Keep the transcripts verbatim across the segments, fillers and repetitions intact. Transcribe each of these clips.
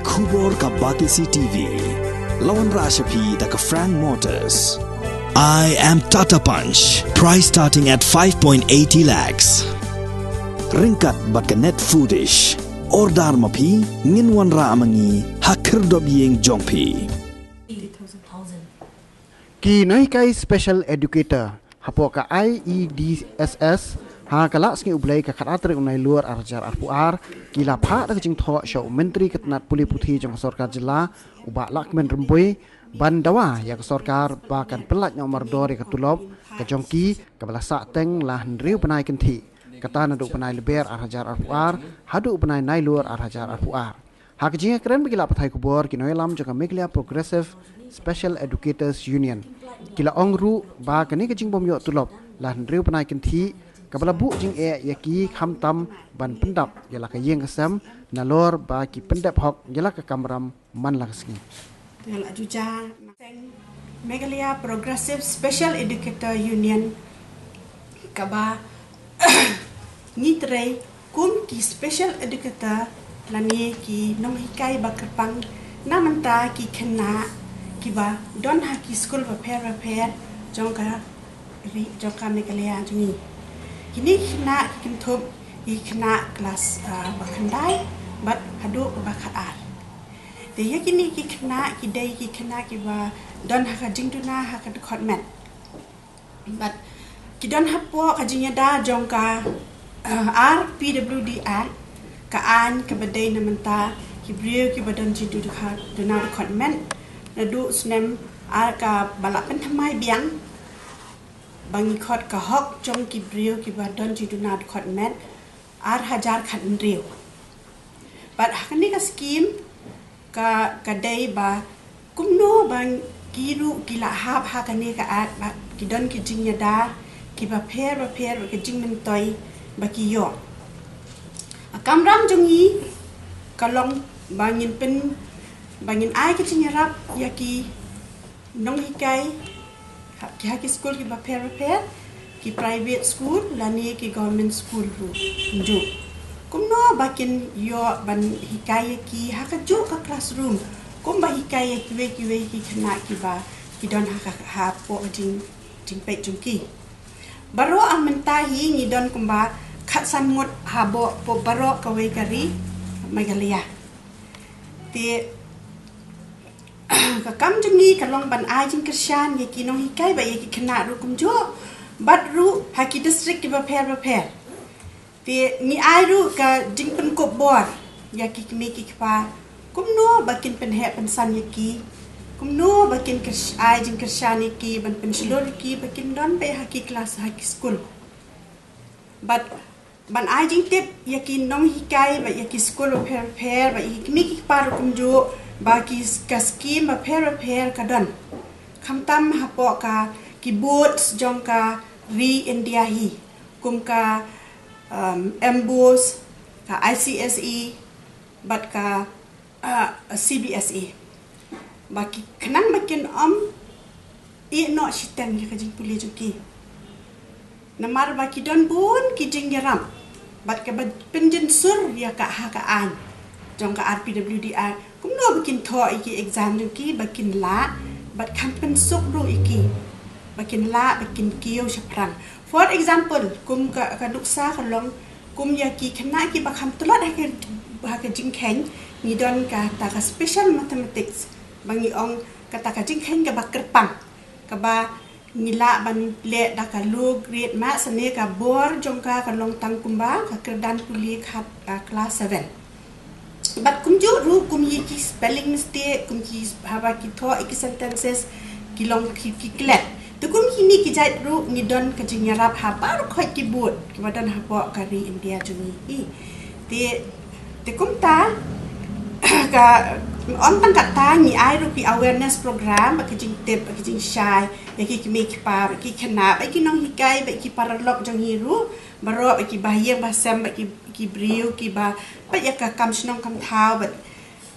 Khubor ka Batesi T V. La wanrah sha phi da ka Frank Motors. I am Tata Punch. Price starting at five point eighty lakhs. Ryngkat bad ka Net Foodish. Order ma phi, ngin wanrah ma ngi ha khyrdop ïing jong phi. Ki nonghikai special educator hapoh ka I E D S S ha ka la sngi U Blei ka khatar tarik u Nailur ar hajar arphew ar ki la phah da ka jingthoh sha u Myntri ka tnat pule puthi jong ka sorkar jylla, u Bah Lahkmen Rymbui, ban dawa ïa ka sorkar ba kan pynlait noh mardor ïa ka tulop ka jong ki kaba la sah teng la hynriew bnai kynthih. Kata naduh u bnai Lber ar hajar arphew ar haduh u bnai Nailur ar hajar arphew ar. Ha ka jingïakren bad ki lad pathai khubor, ki nongïalam jong ka Meghalaya Progressive Special Educators Union ki la ong ruh ba kane ka jingbym ïoh tulop la hynriew bnai kynthih kaba la buh jingeh ïa ki khamtam ban pyndap ïa la ka ïing ka sem nalor ba ki pyndep hok ïa la ka kamram man la ka sngi. Te la ju ja seng Meghalaya Progressive Special Educator Union kaba ngi trei kum ki special educator lane ki nonghikai ba kyrpang na bynta ki khynnah kiba don ha ki skul bapher bapher jong ka ri jong ka Meghalaya jong ngi. Kine ki khynnah ki kynthup ïa ki khynnah klas, ah, ba khyndai bad haduh ba khatar. Te ïa kine ki khynnah ki dei ki khynnah kiba don ha ka jingduna ha ka dkhot met. Bad ki don hapoh ka jingïada jong ka, ah, R P W D Act, ka aiñ kaba dei na bynta ki briew kiba don jingduna dkhot met. Naduh u snem ar kaba la pynthymmai biang ba ngi khot ka hok jong ki briew kiba don jingduna dkhot met ar hajar khathynriew. Bad ha kane ka skim ka, ka dei ba kumno ba ki ruh ki la hap ha kane ka act ba ki don ki jingïada kiba pher bapher, ka jingmyntoi ba ki ïoh. Ka kamram jong ngi ka long ba ngin pyn, ba ngin ai ka jingïarap ïa ki nonghikai ha ki, ha ki skul kiba pher bapher, ki private school lane ki government school ruh kumjuh. Kumno ba kin ïoh ban hikai ïa ki ha kajuh ka classroom kumba hikai ïa kiwei kiwei ki khynnah kiba ki don ha ka, hapoh ka jing, jingpeit jong ki. Baroh mynta hi ngi don kumba khatsan ngut hapoh, hapoh baroh kawei ka ri Meghalaya. Te ka kam jong ngi ka long ban ai jingkyrshan ïa ki nonghikai bad ïa ki khynnah ruh kumjuh bad ruh ha ki district kiba pher bapher. Te ngi ai ruh ka jingpynkup bor ïa ki kmie ki kpa kumno ba kin pynheh pynsan ïa ki, kumno ba kin kyrsh-, ai jingkyrshan ïa ki ban pynshlur ïa ki ba kin don beit ha ki klas ha ki skul. Bad ban ai jingtip ïa ki nonghikai bad ïa ki skul bapher bapher bad ïa ki kmie ki kpa ruh kumjuh ba ki s-, ka skim bapher bapher ka don. Khamtam hapoh ka ki boards jong ka ri India hi kum ka, um, MBOSE, ka I C S E bad ka ah, C B S E. Ba ki khnang ba kin ym ïeh noh shiteng ïa ka jingpule jong ki. Namar ba ki don bun ki jingïarap bad kaba pynjynsur ïa ka ha ka aiñ jong ka R P W D Act. Kumno ba kin thoh ïa ki exam jong ki ba kin lah bad kan pynsuk ruh ïa ki ba kin lah ba kin kiew shaphrang. For example, kum ka, ka nuksa ka long kum ïa ki khynnah kiba kham tlot ha ka, ha ka jingkheiñ, ngi don kata ka special mathematics ba ngi ong kata ka jingkheiñ kaba kyrpang, kaba ngi lah ban leh da ka low grade maths ne ka bor jong ka ka long tang kumba ka kyrdan pule khat, ah, class seven. Bad kumjuh ruh kum ïa ki spelling mistake, kum ki haba ki thoh ïa ki sentences ki long ki, ki klet. Te kum kine ki jait ruh ngi don ka jingïarap ha baroh khoit ki board kiba don hapoh ka ri India jong ngi. Te, te kumta ka, ym tang kata, ngi ai ruh ki awareness program bad ka jingtip bad ka jingshai ïa ki kmie ki kpa bad ki khynnah bad ki nonghikai bad ki paralok jong ngi ruh, baroh bad ki bahaïing bahasem bad ki, ki briew kiba bat ïa ka kam shnong kam thaw bad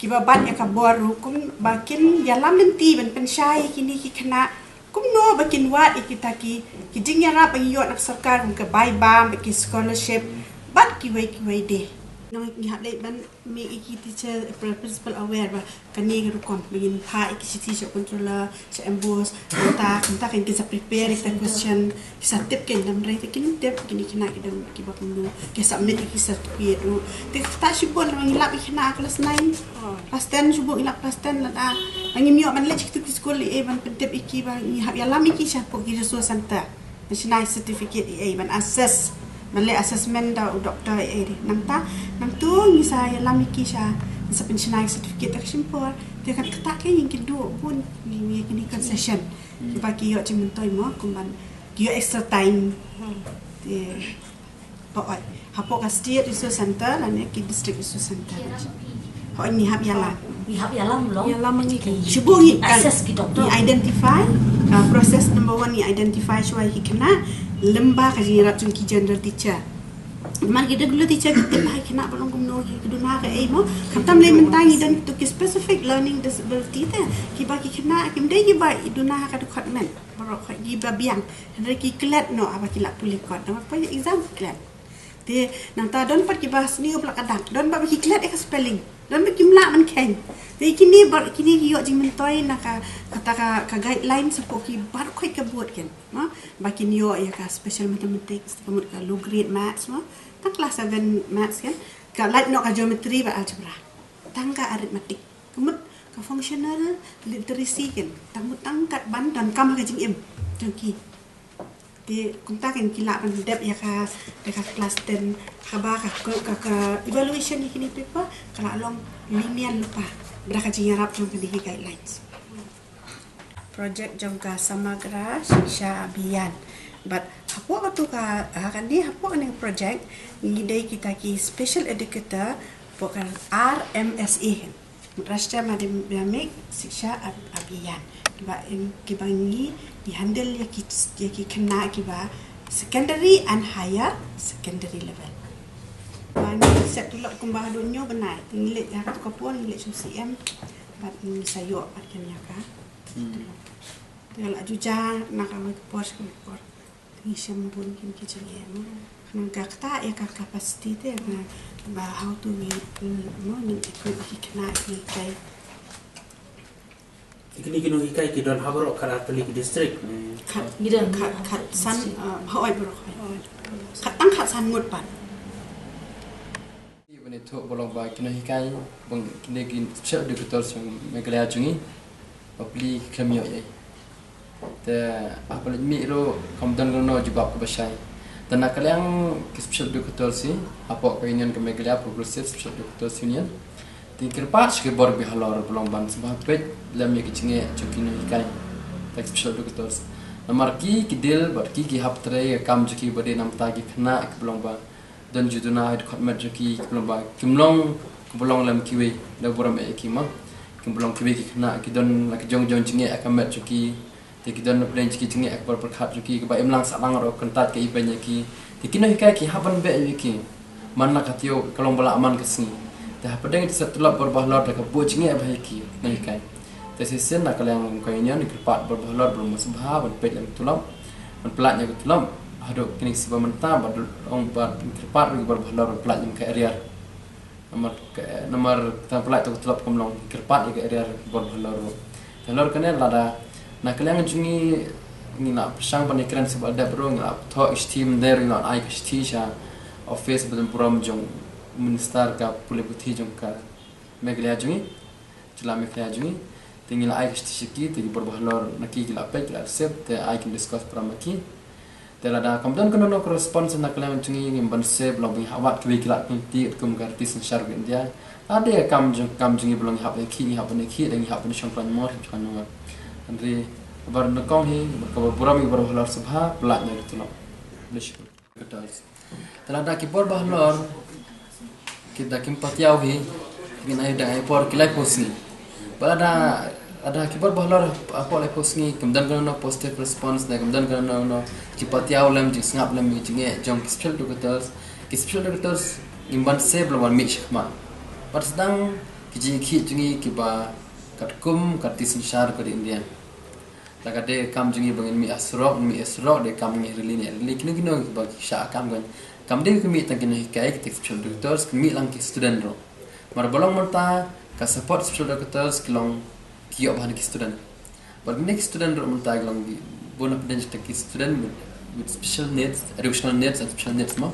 kiba bat ïa ka bor ruh kumba kin ïalam lynti ban pynshai ïa kine ki khynnah kumno ba kin wad ïa kita ki, ki jingïarap ba ngi ïoh na ka sorkar kum ka bai bam bad ki scholarship bad kiwei kiwei de. Ngi hap leit ban mih ïa ki teacher, principal aware ba kane ka rukom ba ngin phah ïa ki shithi sha controller, sha MBOSE, mynta, mynta kan kin sa prepare ïa kita ki question, ki sa tip, kan dang rai te kin tip, kine ki khynnah ki dang kiba kumno, ki submit ïa ki certificate ruh. Te kata shibun lada ngi lap ïa ki khynnah class nine, class ten, shibun ngi lap class ten lada ngim ïoh ban leit sha kitu ki skul, eh, ban pyntip ïa ki ba ngi hap ïalam ïa ki shapoh ki resource center. Ban shna certificate ïa, ban assess, ban leh assessment da u doctor ïa. Nangta, nangtu ngi sa ïalam ïa ki sha, ngi sa pynshna certificate da ka shim por. Te kat kata ka ngi kynduh bun ngi ïa kine concession. Kiba ki ïoh jingmyntoi mo, kumban ki ïoh extra time. Te, hooid, hapoh ka state resource center lane ki district resource center. Hooid, ngi hap ïalam. Ngi hap ïalam long. Ïalam ngi kan. Shu buh ngi kan. Assess ki doctor. Ngi identify, uh, process number one, ngi identify shuwa ïa ki khynnah lyngba ka jingïarap jong ki general teacher. Namar ki general teacher ki tip ba ha ki khynnah ba long kumno, ki duna ha kaei mo. Khamtam lei mynta ngi don kito ki specific learning disability te, kiba ki khynnah kim dei kiba duna ha ka dkhot met baroh, kiba biang. Hynrei ki klet noh haba ki lah pule kot, namar poi exam ki klet. Te nangta don pat kiba sniew ba la ka dak, don pat ba ki klet ïa ka spelling, don pat kim lah ban kheiñ. Te kine ba, kine ki ïoh jingmyntoi na ka, kata ka, ka guideline shapoh ki baroh khoit ka board kan, mo? Ba kin ïoh ïa ka special mathematics, ka mut ka low grade maths, mo? Tang class seven maths kan, ka lait noh ka geometry bad algebra. Tang ka arithmetic, ka mut ka functional literacy kan, tang mut tang kat ban donkam ha ka jingim jong ki. Te kumta kan ki lah ban dep ïa ka, da ka class ten, haba ka, ka, ka, ka evaluation ïa kine paper ka lah long lenient lypa da ka jingïarap jong kine ki guidelines. Project jong ka Samagra Shiksha Abhiyan. Bad hapoh katu ka, ha kane, hapoh kane ka project ngi dei kita ki special educator hapoh ka R M S A, Rashtriya Madhyamik Shiksha Ab-, Abhiyan. Kiba, kiba ngi, ngi handle ïa ki, ïa ki khynnah kiba secondary and higher secondary level. Ba ngi set tulop kumba haduh hynñiew bnai. Ngi leit ha katu ka por, ngi leit sha u C M. Bad ngi sa ïoh bad kane ka. Hmm. Te la ju jia na kawei ka por sha kawei ka por. Te ngi shem bun kine ki jingeh, mo. Khnang ka ktah ïa ka capacity te, ba, ba how to ngi, mo, ngi equip ki khynnah ki kai. Kine ki nonghikai ki don ha baroh khatar tylli ki district, eh. Khat, ngi don khat, khat san, eh, hooid baroh, hooid. Khat tang khat san ngut pat. Ban ïathuh ba long ba ki nonghikai, ba kine ki special educators jong Meghalaya jong ngi, ba pli ki khlem ïoh ei. Te haba leit mih ruh kam don kano jubab kaba shai. Te na ka liang ki special educators hi, hapoh ka union ka Meghalaya Progressive Special Educators Union, te ngi kyrpad sha ki bor ba halor ba long ban sngewbha peit lem ïa ki jingeh jong ki nonghikai, te ki special educators. Namar ki, ki deal bad ki, ki hap trei ïa ka kam jong ki ba dei na ka bynta ki khynnah kiba long ba don ju duna ha ka dkhot met jong ki, kiba long ba kim long, kiba long lem kiwei, da burom eh ki ma. Kiba long kiwei ki khynnah ki don la ki jong jong jingeh ha ka met jong ki. Te ki don na pdeng jong ki jingeh ha ka por pyrkhat jong ki, kaba imlang sahlang ruh kyntait ka ibeiñ ïa ki. Te ki nonghikai ki hap ban beh ïa ki. Man la ka taïew ka long ba la man ka sngi. Te hapdeng ki set tulop bor ba halor da ka buh jingeh bha ïa ki nonghikai. Te shisien na ka liang ka union ngi kyrpad bor ba halor ba long sngewbha ban peit lem tulop, ban pyllait ïa ka tulop haduh kine ki sngi ba mynta, bad ong bad ngi kyrpad ruh bor ba halor ban pyllait lem ka arrear. Namar ka, namar tang pyllait ïa ka tulop kam long, ngi kyrpad ïa ka arrear bor ba halor ruh. Te halor kane lada na ka liang jong ngi, ngi la pyrshang ban ïakren sha ba dep ruh, ngi la thoh shithi, mynta ruh ngi la ai ka shithi sha office ba don burom jong Minister ka pule puthi jong ka Meghalaya jong ngi. Jylla Meghalaya jong ngi. Te ngi la ai ka shithi sha ki, te ki bor ba halor na ki, ki la peit, ki la accept, te ai kin discuss para ma ki. Te lada kam don kano kano ka response na ka liang jong ngi, ngim banse ba long ba ngi hap wad kiwei ki lad ki lynti kum ka riti synshar ka India. Lada ka kam jong, kam jong ngi ba long ngi hap ban ïakhih, ngi hap ban ïakhih, lada ngi hap ban shong khlaiñ mor, shong khlaiñ mor. Hynrei ba nyngkong hi, kaba burom ïa ki bor ba halor sngewbha pyllait ïa ki tulop. Khublei shibun. Te lada ki bor ba halor ki da kim pat ïaw hi, ngin ai dang ai por ki laiphew sngi. Bad lada, lada ki bor ba halor hapoh laiphew sngi kim don kano kano positive response ne kim don kano kano ki pat ïaw lem jingsngap lem jingeh jong ki special educators, ki special educators ngim banse ba long ban mih shakhmat. Bad sdang ki jingïakhih jong ngi kiba katkum ka riti synshar ka ri India. Lada ka dei ka kam jong ngi ba ngin mih ha surok, ngin mih ha surok, dei ka kam ngi rally, ngi rally, kino kino kiba ki shah kam kan. Kam dei ka mih tang ki nonghikai, ki special educators, ka mih lang ki student ruh. Mar ba long mynta ka support special educators ki long ki ïoh bha na ki student. Bad kine ki student ruh mynta ki long ki bun na pdeng ki student with, with special needs, educational needs and special needs mo.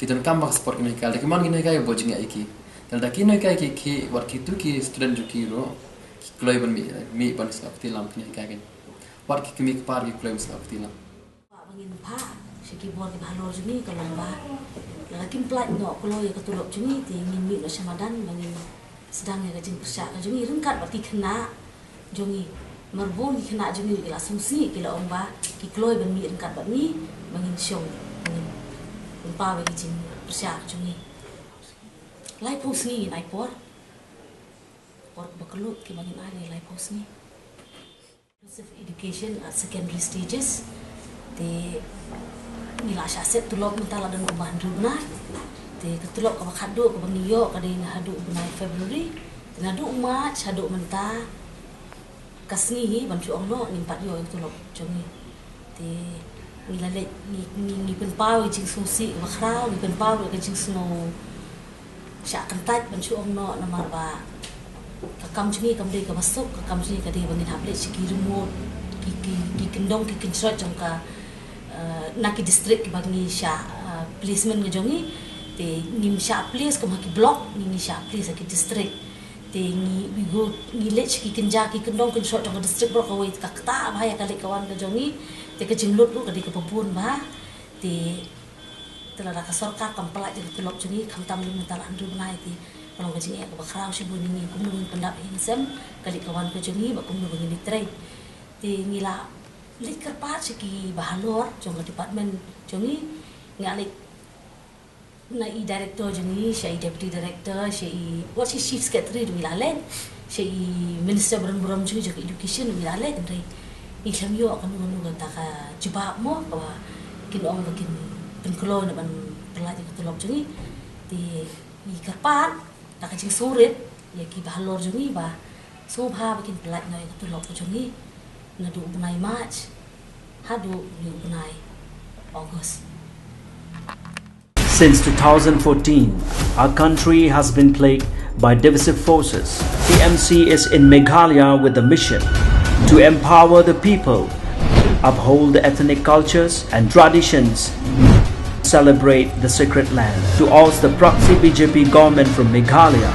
Ki donkam bha ka support ki nonghikai, da ki mon ki nonghikai ba jingïaid ïa ki. Te lada ki nonghikai ki, ki wat kitu ki student jong ki ruh ki kloi ban mih, mih ban sngap kti lang ki nonghikai ki. Wat ki kmie ki kpa ki kloi ban sngap kti lang. Ba ngin phah sha ki bor ki bahalor jong ngi ka long ba lada kim pynlait noh kloi ïa ka tulop jong ngi te ngin mih noh sha madan ba ngin sdang ïa ka jingpyrshah ka jong ngi ryngkat bad ki khynnah jong ngi. Mar bun ki khynnah jong ngi ki la sngewsih, ki la ong ba ki kloi ban mih ryngkat bad ngi ba ngin shong, ba ngin pynpaw ïa ka jingpyrshah ka jong ngi. Laiphew sngi ngin ai por. Por ba kylluid ki ba ngin ai ne laiphew sngi. Inclusive education at secondary stages. Te ngi la shah set tulop mynta la don kumba hynriew bnai. Te ka tulop kaba khatduh kaba ngi ïoh ka dei na haduh u bnai February. Te naduh March haduh mynta ka sngi hi ban shu ong noh ngim pat ïoh ïa ka tulop jong ngi. Te ngi la leit ngi, ngi, ngi pynpaw ïa ka jingsngewsih kaba khraw, ngi pynpaw ïa ka jingsngew shah kyntait ban shu ong noh namar ba ka kam jong ngi kam dei kaba suk, ka kam jong ngi ka dei ba ngin hap leit sha ki remote, ki, ki, ki kyndong ki kynsoit jong ka, eh, na ki district kiba ngi shah, eh, placement ka jong ngi. Te ngim shah place kum ha ki block, ngi, ngi shah place ha ki district. Te ngi, we go, ngi leit sha ki kynja ki kyndong kynsoit jong ka district baroh kawei, ka ktah bha ïa ka leit ka wan ka jong ngi. Te ka jinglut ruh ka dei kaba bun bha. Te Te lada ka sorkar kam pynlait ïa ka tulop jong ngi khamtam lym mynta la hynriew bnai te ka long ka jingeh kaba khraw shibun ïa ngi kumno ngin pyndap ïa ka sem ka leit ka wan ka jong ngi bad kumno ba ngin ïatrei. Te ngi la leit kyrpad sha ki bahalor jong ka department jong ngi, ngi la leit na i director jong ngi, sha i deputy director, sha i, wat sha i chief secretary ruh ngi la leit, sha i minister barim barim jong ngi jong ka education ruh ngi la leit, hynrei ngi khlem ïoh kano kano kata ka jubab mo kaba kin ong ba kin pynkloi ne ban pynlait ïa ka tulop jong ngi. Te ngi kyrpad da ka jingsngewrit ïa ki bahalor jong ngi ba sngewbha ba kin pynlait noh ïa ka tulop ka jong ngi naduh u bnai March haduh u bnai August. Since two thousand fourteen, our country has been plagued by divisive forces. T M C is in Meghalaya with the mission to empower the people, uphold the ethnic cultures and traditions, celebrate the sacred land. To oust the proxy B J P government from Meghalaya,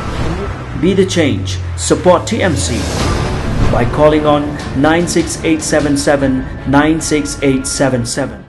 be the change, support T M C by calling on nine six eight seven seven nine six eight seven seven.